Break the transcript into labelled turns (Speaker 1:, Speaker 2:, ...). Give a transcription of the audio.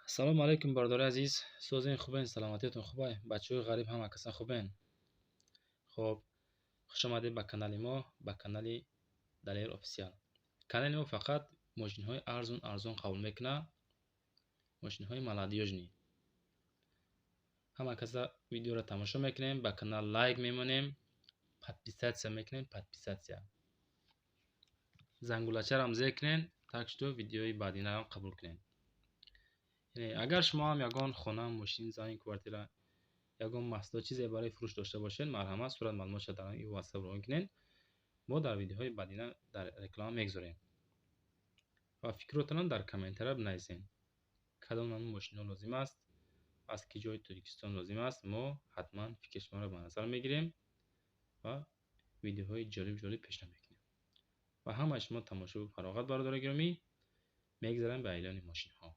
Speaker 1: Ассалому алайкум, бародари азиз, созен, хубен, саломатиятон хубай, бачаҳои ғариб ҳама каса хубен. Хоб, хушомадед ба канали мо, ба канали Далер Офисиал. Канали мо фақат мошинҳои арзон арзон қабул мекунад, мошинҳои молодёжный. Ҳама каса видеоро тамошо мекунем, ба канал лайк мемонем, подписаться мекунем, подписаться. Зангулачарам зер кунен, так что видеои баъдинаам қабул кунем. Агар шумо ҳам ягон хона, мошин, замин, квартира, ягон маҳсулот, чизе барои фурӯш дошта бошед, марҳамат, сурат маълумотша дар ин WhatsApp равон кунед. Мо дар видеоҳои баъдина дар реклама мегузорем. Ва фикротонам дар комментария бинависед. Кадом намуд мошинҳо лозим аст, аз ки ҷои Тоҷикистон лозим аст, мо ҳатман фикри шуморо ба назар мегирем ва видеоҳои ҷолиб ҷолиб пешниҳод мекунем. Ва ҳамаи шумо тамошобу фароғат, бародари гиромӣ, мегзарем ба эълони мошинҳо.